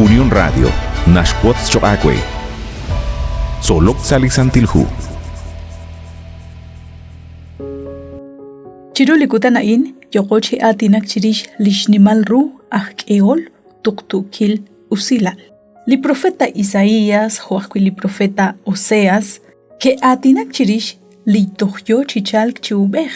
Unión Radio naxwotz choq' aawe. Tzolok sa' li Santil Hu. Chiru li kutan a'in yooqo chi aatinak chirix li xnimal ru aj k'ehol tuqtuukil usilal. Li profeta Isaías jo' ajwi' li profeta Oseas ke'aatinak chirix li toj yoo chi chalk chi uub'ej,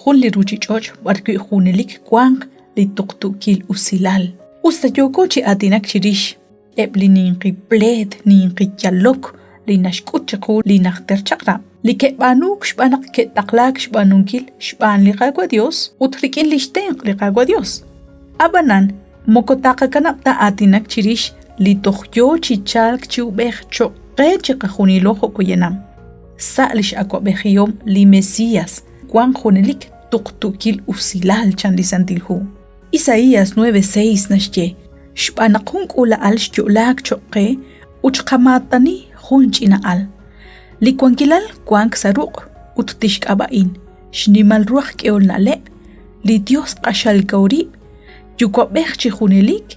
jun li ruchich'och' b'arwi' junelik wanq li tuqtuukil usilal. Us ta yooko chi aatinak chirix eb' li ninqi pleet, ninqi yalok li naxk'ut chiqu li Najter Chaq'rab', li ke'b'aanuuk xb'aan naq ke'taqlaak xb'aanunkil xb'aan li Qaawa' Dios ut rik'in lix tenq' li Qaawa' Dios. A'b'anan, moko taqakanab' ta aatinak chirix li toj yoo chi chalk chi ub'ej choq' qe chiqajunilo jo' poyanam. Sa' lix awa'b'ejihom li Mesias wank junelik tuqtuukil usilal, chan li Santil Hu. Isaías 9:6 naxye, Xb'aan naq jun k'uula'al xyo'laak choq' qe ut xqamaatani jun ch'ina al. Li wankilal wank sa' ruq' ut tixk'ab'a'in, xnimal ru aj k'ehol na'leb', li Dios q'axal kaw rib', Yuwa'b'ej chi junelik,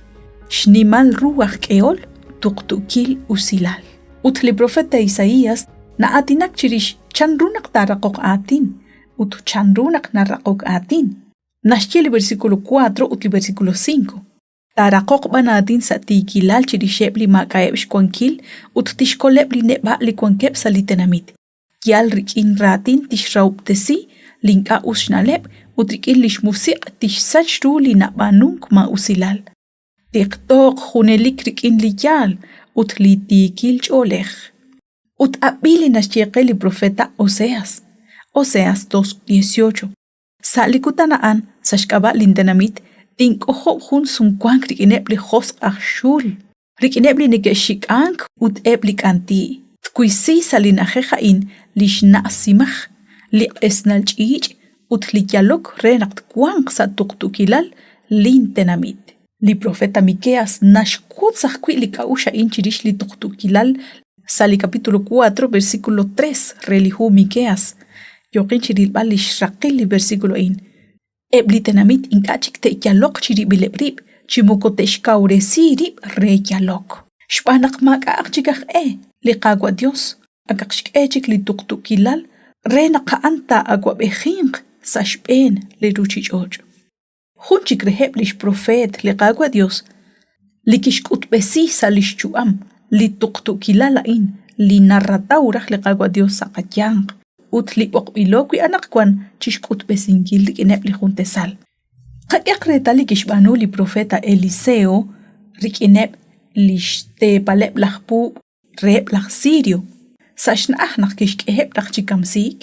xnimal ru aj k'ehol tuqtuukil usilal. Ut li profeta Isaías na'aatinak chirix chanru naq taaraqoq aatin ut chanru naq naraqok aatin. Naxye li versículo 4 ut li versículo 5. Taaraqoq b'an aatin sa' tiikilal chirixeb' li maak'a'eb' xwankil ut tixkoleb' li neb'a' li wankeb' sa' li tenamit. Yal rik'in raatin tixrahob'tesi li ink'a' us xna'leb' ut rik'in li xmusiq' tixsach ru li nab'aanunk maa'usilal. Tiqtooq junelik rik'in li yaal ut li tiikil ch'oolej. Ut ab'i li naxye qe li profeta Oseas, Oseas 2:18. Sa' li kutan a'an, sa' xk'ab'a' lintenamit, tink'ojob' jun sumwank rik'ineb' li josq' aj xul, rik'ineb' li neke'xik'ank ut eb' li k'anti'. Twisi sa' li na'ajej a'in li xna' simaj, li q'esnal ch'iich' ut li yalok re naq twanq sa' tuqtuukilal lintenamit. Li profeta Miqueas naxwotz ajwi' li k'a'uxl a'in chirix li tuqtuukilal sa' li capítulo 4, versículo 3 re li hu Miqueas. Yooqin chi rilb'al li xraqil li versículo a'in. Eb' li tenamit ink'a' chik te'yaloq chirib'ileb' rib' chi moko te'xkawresi rib' re yalok. Xb'aan naq maak'a'aq chik aj e, li Qaawa' Yos akaq xk'e chik li tuqtuukilal re naq a'an taa'awab'ejinq sa' xb'een li ruuchich'och'. Jun chik reheb' lix profeet li Qaawa' Dios li kixk'utb'esi sa' lix yu'am li tuqtuukilal a'in li narataw raj li Qaawa' Dios sa' qayanq ut li b'oqb'ilo wi' anaqwan chixk'utb'esinkil rik'ineb' li jun tasal. Qak'ehaq reetal li kixb'aanu li profeta Eliseo rik'ineb' lix teepaleb' laj puub' reheb' laj Sirio. Sa' xna'aj naq kixk'eheb' raj chi kamsiik,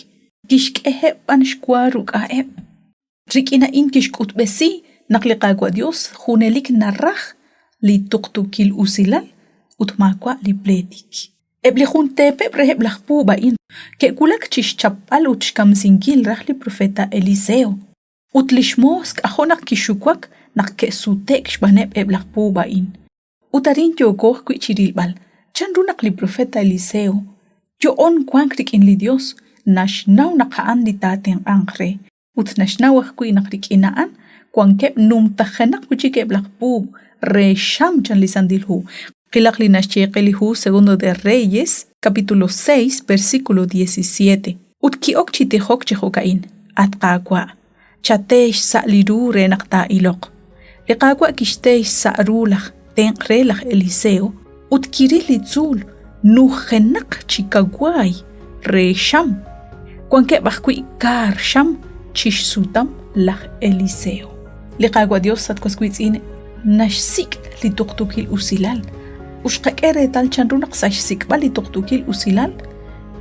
kixk'eheb' b'an xwa ruk'a'eb'. Rik'in a'in kixk'utb'esi naq li Qaawa' Dios junelik naraj li tuqtuukil usilal ut maawa' li pleetik. Eb' li jun teepeb' reheb' laj puub' a'in ke'wulak chi xchapb'al ut xkamsinkil raj li profeta Eliseo, ut li xmoos k'ajo' naq kixuwak naq ke'sute'k xb'aaneb' eb' laj puub' a'in. Ut arin yooko ajwi' chi rilb'al chanru naq li profeta Eliseo yo'on wank rik'in li Dios, naxnaw naq a'an li taatenq'anq re, ut naxnaw ajwi' naq rik'in a'an wankeb' numtajenaq wi' chik eb' laj puub' re xam chan li Santil Hu. Qilaq li naxye qe li hu Segundo de Reyes, capítulo 6, versículo 17. Ut ki'ok chi tijok chi jo'ka'in, At Qaawa', chate xsa' li ru re naq taa'iloq. Li Qaawa' kixte xsa' ru laj tenq' re laj Eliseo ut kiril li tzuul nujenaq chi kawaay re xam. Wankeb' ajwi' kaar xam chi xsutam laj Eliseo. Li Qaawa' Dios, at was wiitz'in, naxsik' li tuqtuukil usilal ut xqak'e reetal chanru naq sa' xsik'b'al li tuqtuukil usilal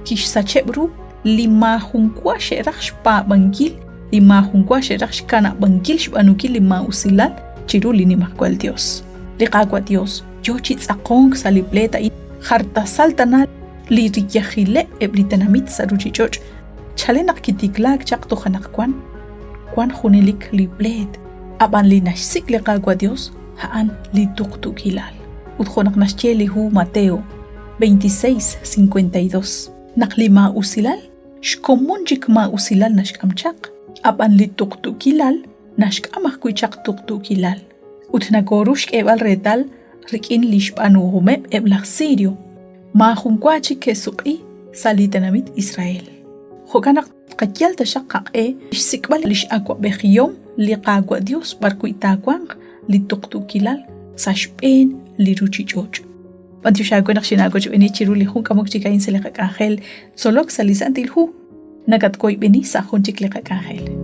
kixsacheb' ru li maajunwa xe'raj xpaab'ankil, li maajunwa xe'raj xkanab'ankil xb'aanunkil li maa'usilal chiru li Nimajwal Dios. Li Qaawa' Dios yoo chi tz'aqonk sa' li pleet a'in jar tasal tana li riyajileb' eb' li tenamit sa' ruchich'och' chalen naq kitiklaak chaq toj anaqwan, wan junelik li pleet, ab'an li naxsik' li Qaawa' Dios a'an li tuqtuukilal. Ut jo' naq naxye li hu Mateo 26:52, naq li maa'usilal xkomon chik maa'usilal naxk'am chaq, ab'an li tuqtuukilal naxk'am ajwi' chaq tuqtuukilal. Ut nakooru xk'eeb'al reetal rik'in li xb'aanuhomeb' eb' laj Sirio, maajunwa chik ke'suq'i sa' li tenamit Israel. Jo'kan naq tqayal taxaq qaq'e xsik'b'al li x'awab'ejihom li Qaawa' Yos b'arwi' taawanq li tuqtuukilal sa' xb'een li ruuchich'och'. B'antiox aawe naq xinaawochb'eeni chiru li jun k'amok chik a'in sa' li qak'anjel Tzolok sa' li Santil Hu. Nakatwoyb'eni sa' jun chik li qak'anjel.